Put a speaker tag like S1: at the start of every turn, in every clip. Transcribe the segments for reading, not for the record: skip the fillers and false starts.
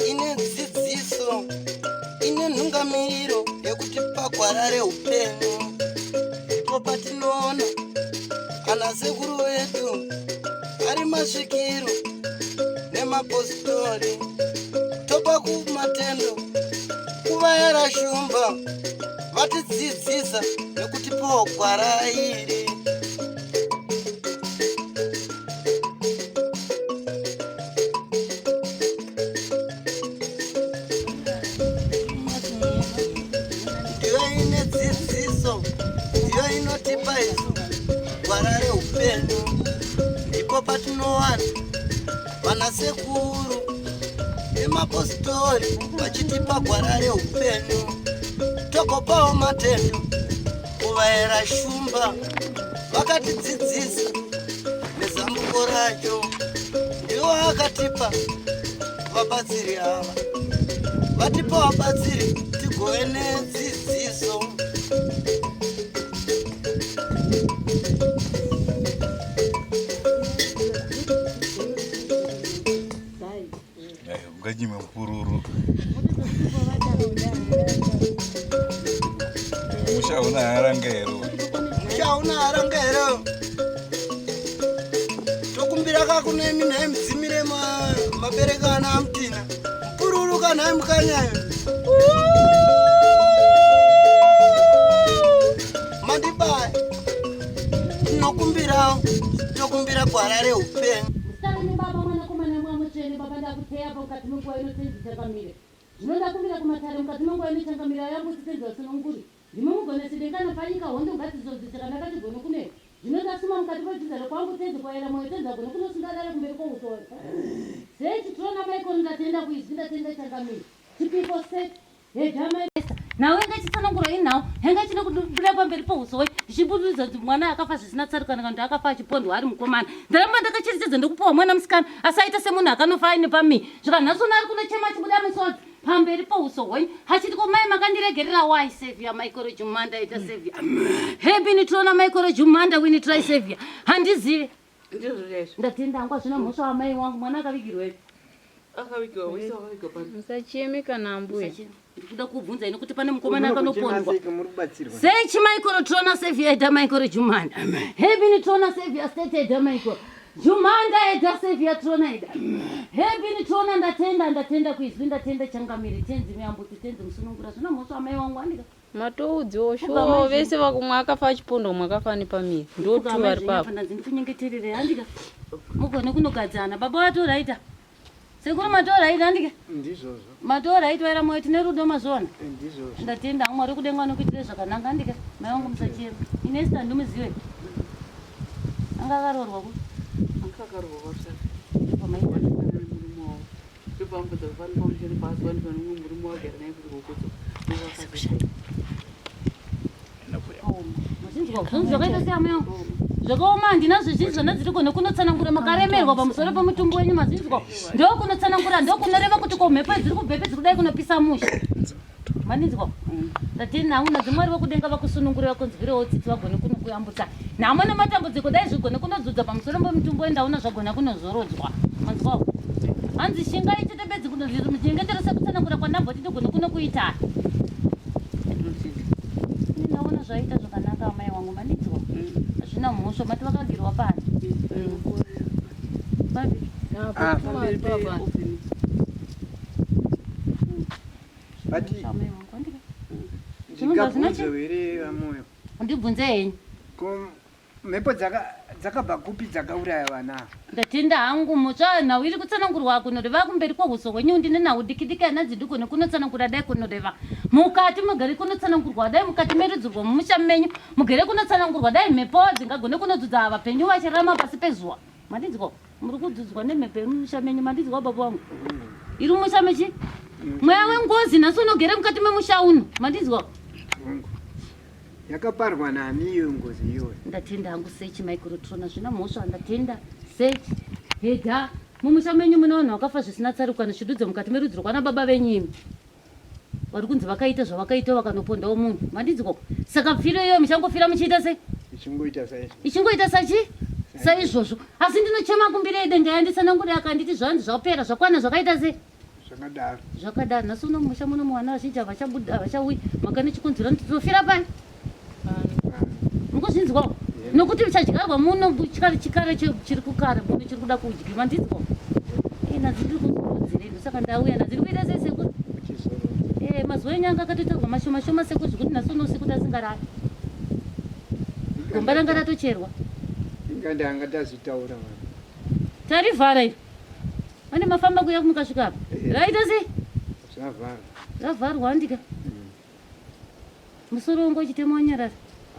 S1: Ine dzidziso, ine nhungamiriro yekuti pagwara reupenyu ndipo patinoona ana sekuru vedu ari masvikiro nemapositori topa kumatendo kuvayara shumba vatidzidzisa nekutipawo gwara iri. Ndiyo ine dzidziso, ndiyo inotipa isu gwara reupenyu. Ndipo patinowana vanasekuru nemapositori vachitipa gwara reupenyu, togopawo matendo kuvaera shumba vakatidzidzisa nezambuko racho ndiwo akatipa vabatsiri ava vatipa vabatsiri tigove nedzidziso.
S2: Unganyime mupururu. Musha una haranga here?
S1: Musha una haranga here? Tokumbira ka kune imi nhai mudzimire mabereka ana amutina. Mupururu ka nhai mukanyayo. Mandibaya. Tinokumbirawo, tokumbira gwara reupenyu.
S3: Muzita Baba, Mwanakomana, Mweya Mutsvene, Baba ndakuteya apa mukati menguva ino Tenzi changamire. Zvino ndakumbira kumatare mukati menguva ino changamire ayambutsi Tenzi vasununguri. Ndimi mugonesi denga napanyika hondo ngadzizodze chakanaka chigone kuneka. Zvino ndasuma mukati medzinza rekwangu Tenzi kwaera moyo Tenzi agone kunosunda dare kumberi kwouso Sei chitrona maikoro ndatenda kuizwi ndatenda changamire. Chipiko set Nhau yanga ichitsanangurwa inhau yanga ichida kubuda pamberi pouso hwenyu ndichibududza kuti mwana akafa zvisina tsarukano kana kuti akafa achipondwa ari mukomana. Ndaramba ndakacherechedza ndokupiwa mwana musikana asi aita semunhu akanofa aine pamii. Zvika nhasi uno ari kunochema achibuda misodzi pamberi pouso hwenyu achiti ko mai makandiregerera why savior Michael Jumanda ita savior. Happy nitrona Michael Jumanda we need try savior. Handizive.
S4: Ndizvo chaizvo.
S3: Ndatenda hangu hazvina mhosva amai wangu mwana akavigirwepi?
S4: Akavigirwa wese wakavigwa pano.
S5: Musacheme kana ambuya.
S3: Ndikuda kubvunza ini kuti pane mukomana akanopondwa.
S6: Muri kubatsirwa.
S3: Sechi Michael Trona Savior Eda Michael Jumanda. Heaven Trona Savior State Eda Michael. Jumanda Eda Savior Trona Eda. Heaven Trona ndatenda ndatenda kuizwi ndatenda changamire tenzi muyambutsi tenzi musunungura zvina mhosva amai wangu andika.
S5: Matoudziwo shuwa vese vakumwe akafa achipondwa umwe akafa nepamiri ndotu vari papo.
S3: Ndanzi ndikunyengeterere handika mugone kunogadzana baba vatoraita sekuru matoraita handika
S6: ndizvozvo
S3: matoraita waira moyo tine rudo mazviona
S6: ndizvozvo
S3: ndatenda hangu mwari wekudenga vanokuitire zvakanaka handika mai vangu musachema ini Esther handimuzive anga akaroorwa ku
S4: Anga akaroorwa kwaRusape.
S3: pamaita
S4: Murume wavo.
S3: Zvakaoma handina zvizhinji zvandadziri kone kunotsanangura makaremerwa pamusoro pemutumbi wenyu mazinzwa ndokunotsanangura ndokunoreva kuti ko mhepo dziri kubvepi dziri kudai kunopisa musha Maninzwa? Ndati nhau nadzo Mwari vokudenga vakusunungure vakunzwirewo tsitsi vagone kunokuyambutsa. Nhamo nematambudziko dai zvigone kunodzudza pamusoro pemutumbo wendaona zvagona kunozorodzwa. Manzwawo? Hanzi shingai chete bedzi kunozvinyengetero sekutsanangura kwandamboti ndigone kunokuitai. Ini ndaona zvaita zvakanaka amai wangu maninzwa? Hazvina mhosva mati vakagirwa pani. Papi?
S6: Ah, But ndingabvunze here vamoyo?
S3: Ndibvunze henyu.
S6: Ko mhepo dzakabva kupi dzakauraya vana ava?
S3: Ndatenda hangu mutsva nhau iri kutsanangurwa kunoreva kumberi kwehuso hwenyu ndine nhau dikidiki ananzi ndigone kunotsanangura dai kunoreva mukati mugere kunotsanangurwa dai mukati merudzi rwomumusha menyu mugere kunotsanangurwa dai mhepo dzingagone kunodzudza vapenyu vachirarama pasi pezuva Mandinzwa? Muri kudzudzwa nemhepo yemumusha menyu. Mandinzwa baba wangu? Iri mumusha mechi? Mweya wengozi nhasi unogere mukati memusha uno. Mandinzwa?
S6: Yakaparwa nani iyo ngozi iyoyo?
S3: Ndatenda hangu sechi microtrona zvina mhosva ndatenda sechi heda mumusha menyu mune vanhu vakafa zvisina tsarukano chidudzo mukati merudzi rwakwana baba venyu imi vari kunzi vakaita zvavakaita vakanopondawo munhu mandinzwa saka pfiro iyoyo muchangofira muchiita sei
S6: Ichingoita saizvo.
S3: Ichingoita sachi? Saizvozvo. Asi ndinochema kumbira denga yandisanangure akanditi zvanzi zvapera zvakwana zvakaita sei?
S6: Zvakadaro.
S3: Zvakadaro. Nhasi uno mumusha muno muwana vazhinji havachabuda havachauyi mhaka nechikonzero noti tinofira pai? Mukuzvinzwawo? Nokuti muchadyarwa muno chikare chikare chiri kukara muno chiri kuda kudyiwa ndinzwa. Eh nhasi ndiri kuzorodzerei ndosaka ndauya nhasi ndiri kuita sei sekuru? Eh mazuva enyu anga akatotaurwa mashoma shoma sekuru zvekuti nhasi uno usiku ndasingarari. Gomba ranga ratocherwa.
S6: Inga ndanga tazvitaura vanhu.
S3: Tarivhara iri. Ane mafamba kuya mukasvika apa.
S6: Eh.
S3: Raita sei?
S6: Zvavharwa.
S3: Ravharwa handika. Musoro wangu uchitema wanyarara.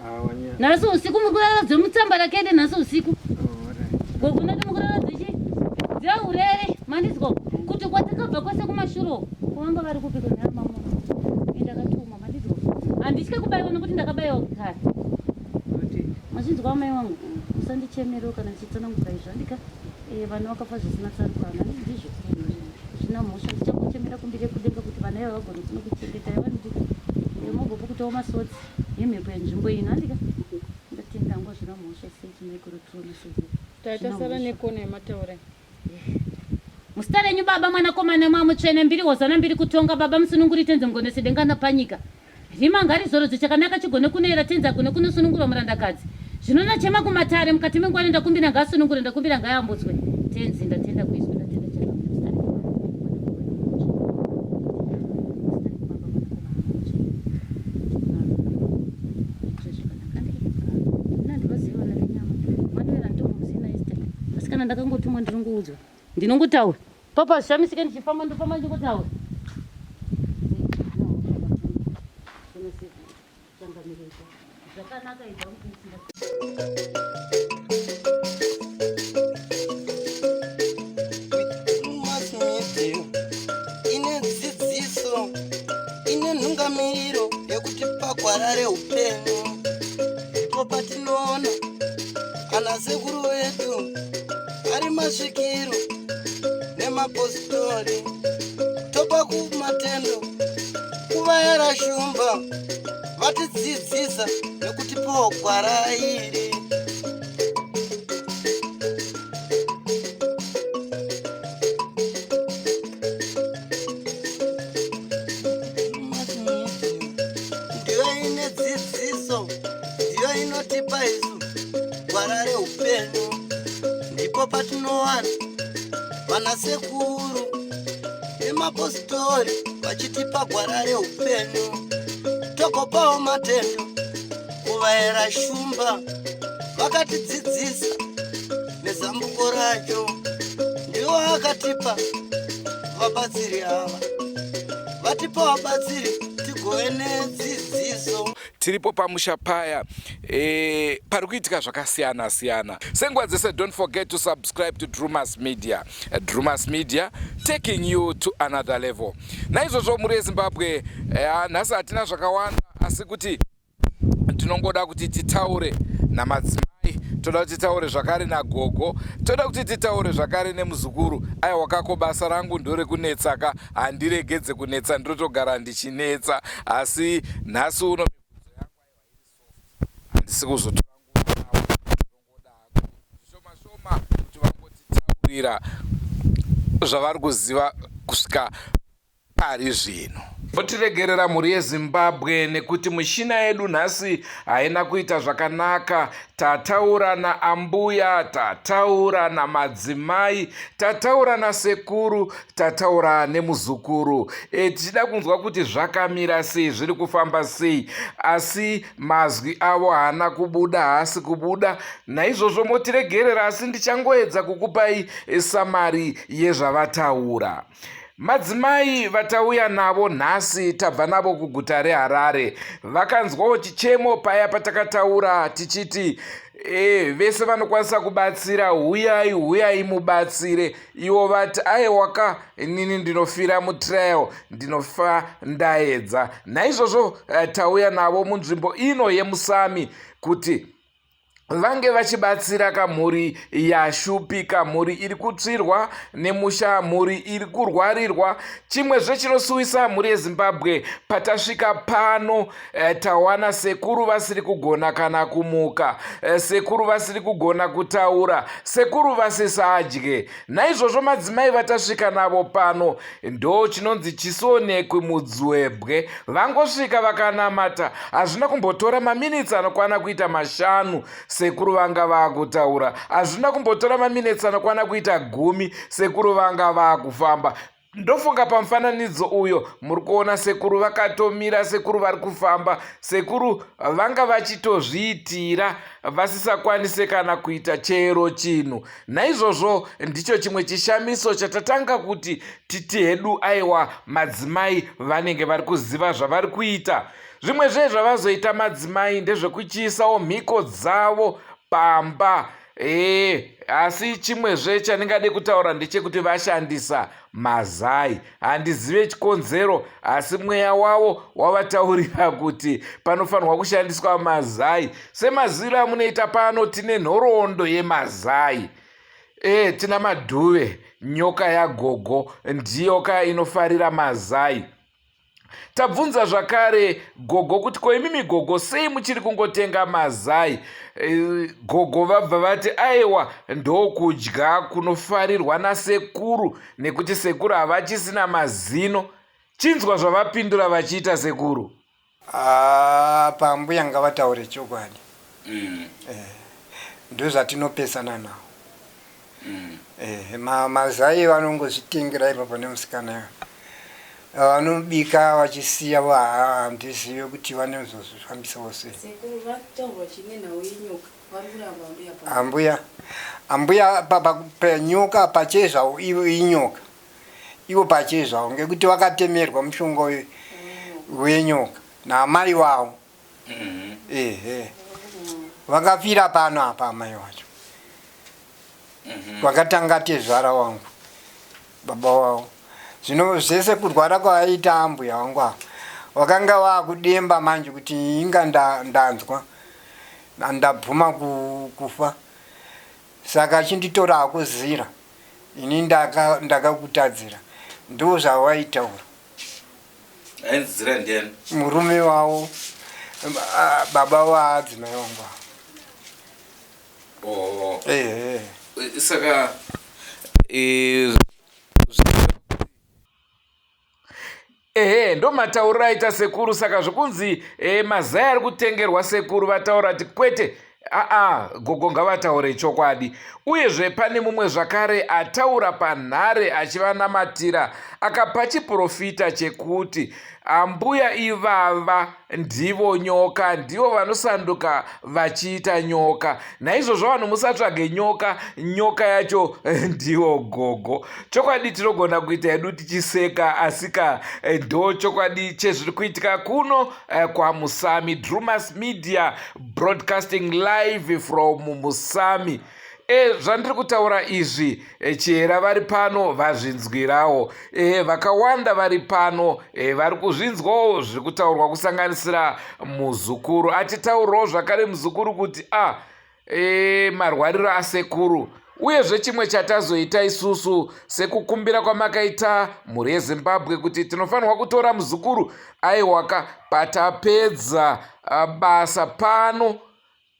S6: Ah, wanyarara.
S3: Nhasi usiku muri kurara dzemutsamba rakende nhasi usiku.
S6: Oh, alright.
S3: Gogo ndati muri kurara dzechi dzeurere mandizwa kuti kwatakabva kwese kumashure uko kwavanga vari kupiko nhai mama. Ndakatumwa mandizwa. Handitye kubaiwa nekuti ndakabaiwa kare. Mazvinzwa amai wangu musandichemerewo kana ndichitsanangura izvi handika. Eh, vana vakafa zvisina tsarukano handiti ndizvo zvina mhosva ndichangochemera kumbiri yekudenga kuti vana iva vagone kuno kuchengeta yavanoti eh, mogopukutawo masodzi yemhepo yenzvimbo ino handika ndatenda hangu zvina mhosva sei chimaikorotrona sei
S5: Tatasara nekona yemataura.
S3: Muzita renyu Baba, Mwanakomana, Mweya Mutsvene, mbiri hozana, mbiri kutonga, Baba musununguri, Tenzi mugonesi, denga napanyika. Rima ngarizorodze, chakanaka chigone kunoera, Tenzi agone kunosunungura murandakadzi. Zvino ndachema kumatare, mukati menguva ndakumbira ngaasunungure, ndakumbira ngaayambutswe. Tenzi, ndatenda kuizwi, ndatenda chakanaka. Muzita renyu Baba, Mwanakomana, Mweya Mutsvene. Muzita renyu Baba, Mwanakomana, Mweya Mutsvene. Amen. Zvakanaka. Ini handivazivi vana venyama. Manuel handitomuzivi naEsther. Asi kana ndakangotumwa ndinongoudzwa. Ndinongotaura. Papa zvishamisike ndichifamba ndofamba ndichingotaura. Zvakanaka izvo.
S1: Mass media ine dzidziso ine nhungamiriro yekutipa gwara reupenyu ndipo patinoona ana sekuru vedu ari masvikiro nemapositori topa kumatendo kuvayera shumba vatidzidzisa nekutipawo gwara iri. Ndiyo ine dzidziso, ndiyo inotipa isu gwara reupenyu. Ndipo patinowana vanasekuru nemapositori vachitipa gwara reupenyu. Togopawo matendo kuvaera shumba vakatidzidzisa nezambuko racho. Ndiwo akatipa vabatsiri ava, vatipa vabatsiri tigove nedzidziso.
S7: Tiripo pamusha paya e, pari kuitika zvakasiyana siyana senguva dzese. Don't forget to subscribe to Drumas Media. Drumas Media, taking you to another level. Naizvozvo muri yeZimbabwe, eh, nhasi hatina zvakawanda, asi kuti tinongoda kuti titaure namadzimai, toda kuti titaure zvakare nagogo, toda kuti titaure zvakare nemuzukuru. Aiwa kako, basa rangu ndorekunetsaka, handiregedze kunetsa, ndinotogara ndichinetsa. Asi nhasi uno mibvunzo yangu aiwa iri soft, handisi kuzotora nguva navo, ndinongoda zvishoma shoma kuti vangotitaurira zvavari kuziva kusvika pari zvino. Votiregerera mhuri yeZimbabwe nekuti mishina yedu nhasi haina kuita zvakanaka. Tataura naambuya, tataura namadzimai, tataura nasekuru, tataura nemuzukuru, tichida kunzwa kuti zvakamira sei, zviri kufamba sei, asi mazwi avo haana kubuda, haasi kubuda. Naizvozvo motiregerera, asi ndichangoedza kukupai summary yezvavataura. Madzimai vatauya navo nhasi, tabva navo kuguta reHarare. Vakanzwawo chichemo paya patakataura tichiti vese vanokwanisa kubatsira, huyai, huyai mubatsire. Ivo vati aiwaka, inini ndinofira mutrial, ndinofa ndaedza. Naizvozvo tauya navo munzvimbo ino yeMusami kuti Vange vachibatsira kamhuri yashupika, mhuri iri kutsvirwa nemusha, mhuri iri kurwarirwa. Chimwezve chinosuwisa mhuri yeZimbabwe, patasvika pano eh, tawana sekuru vasiri kugona kana kumuka, eh, sekuru vasiri kugona kutaura, sekuru vasisadye. Naizvozvo madzimai vatasvika navo pano ndo chinonzi chisionekwi mudzwebwe. Vangosvika vakanamata, hazvina kumbotora maminitsi anokwana kuita mashanu sekuru vanga vaakutaura. Hazvina kumbotora maminitsi anokwana kuita gumi sekuru vanga vaakufamba. Ndofunga pamufananidzo uyo muri kuona sekuru vakatomira, sekuru vari kufamba, sekuru vanga vachitozviitira vasisakwanise kana kuita chero chinhu. Naizvozvo ndicho chimwe chishamiso chatatanga kuti titi hedu aiwa madzimai vanenge vari kuziva zvavari kuita. Zvimwe zve zvavazoita madzimai ndezvekuchiisawo mhiko dzavo pamba. Ee, asi chimwezve chandingade kutaura ndechekuti vashandisa mazai. Handizive chikonzero, asi mweya wavo wavataurira kuti panofanirwa kushandiswa mazai. Semaziviro amunoita pano, tine nhoroondo yemazai. Ee, tina Madhuve, nyoka yagogo, ndiyo ka inofarira mazai. Tabvunza zvakare gogo kuti ko imimi gogo sei muchiri kungotenga mazai? E, gogo vabva vati aiwa ndokudya kunofarirwa nasekuru nekuti sekuru havachisina mazino. Chinzwa zvavapindura vachiita sekuru.
S6: Ah, pambuya ngavataure chokwadi. Eh, ndozvatinopesana nawo. Eh, mazai vanongozvitengera ipapo nemusikana iwe. Vanobika vachisiya vo handizive kuti vanozozvifambisawo sei.
S8: Sekuru vataurwa chine nhau yenyoka vari kuramba ambuya pa.
S6: Ambuya ambuya panyoka pachezvavo ivo inyoka ivo pachezvavo ngekuti vakatemerwa mushonga uyu wenyoka naamai vavo. Ehe vakafira pano apa amai vacho. Vakatanga tezvara wangu baba wavo zvino zvese kurwara kwavaita ambuya wangu ava vakanga vakudemba manje kuti inga ndanzwa ndabvuma kufa saka achinditora akuzira ini ndakakutadzira ndo zvavaitaura.
S7: Ainzi Zira ndiani?
S6: Murume wavo baba vaadzimai wangu ava.
S7: Oh.
S6: Ehe.
S7: Saka eh, ehe ndomatauriro aita sekuru saka zvokunzi e, mazai ari kutengerwa sekuru vataura kuti kwete aa gogo ngavataure chokwadi uyezve pane mumwe zvakare ataura panhare achivanamatira akapa chiprofita chekuti ambuya ivava Ndivo nyoka, ndivo vanosanduka vachiita nyoka. Naizvozvo vanhu musatsvage nyoka, nyoka yacho ndivo gogo. Chokwadi tinogona kuita hedu tichiseka, asika eh, ndo chokwadi chezviri kuitika kuno eh, kwaMusami. Drumas Media broadcasting live from Musami. E, zvandiri kutaura izvi e, Chihera vari pano vazvinzwirawo. E, vakawanda vari pano e, vari kuzvinzwawo zviri kutaurwa kusanganisira muzukuru. Achitaurawo zvakare muzukuru kuti a ah, e, marwariro asekuru uyezve chimwe chatazoita isusu sekukumbira kwamakaita mhuri yezimbabwe kuti tinofanirwa kutora muzukuru aiwaka patapedza basa pano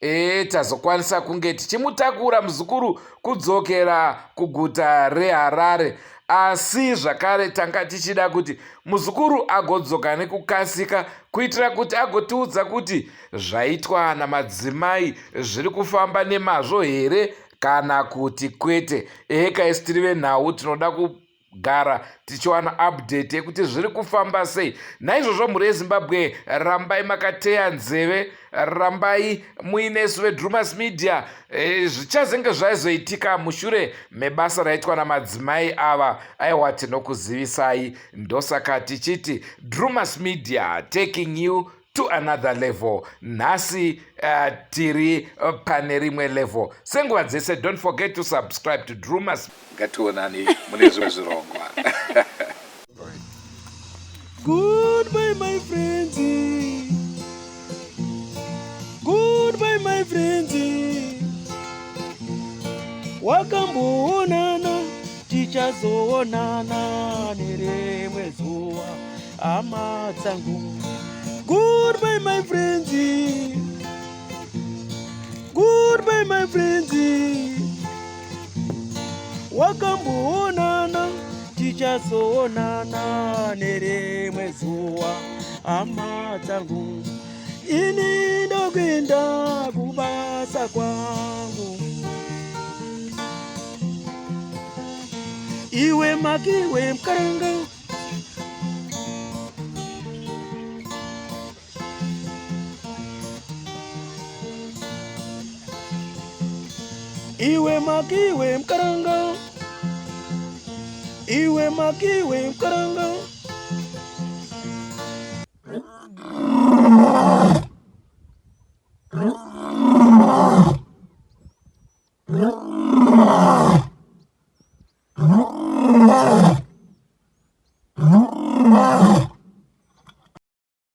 S7: Ee, tazokwanisa kunge tichimutakura muzukuru kudzokera kuguta reHarare asi zvakare tanga tichida kuti muzukuru agodzoka nekukasika kuitira kuti agotiudza kuti zvaitwa namadzimai zviri kufamba nemazvo here kana kuti kwete. Eheka isu tiri venhau tinoda ku gara tichiwana update yekuti zviri kufamba sei naizvozvo mhuri yezimbabwe rambai makateya nzeve rambai muinesu vedrumas media e, zvichazenge zvaizoitika mushure mebasa raitwa namadzimai ava aiwa tinokuzivisai ndosaka tichiti drumas media taking you to another level nhasi tiri pane rimwe level senguva dzese don't forget to subscribe to Drumas ngationani mune zvimwe zvirongwa.
S1: Goodbye my friends. Goodbye my friends.
S9: Wakamboonana, tichazoonana nerimwe zuva, hama dzangu. Goodbye my friends, goodbye my friends. Wakamboonana, tichazoonana nerimwe zuva, hama dzangu. Ini ndokuenda kubasa kwangu. Iwe makiwe mkaranga. Iwe makiwe mkaranga. Iwe makiwe mkaranga.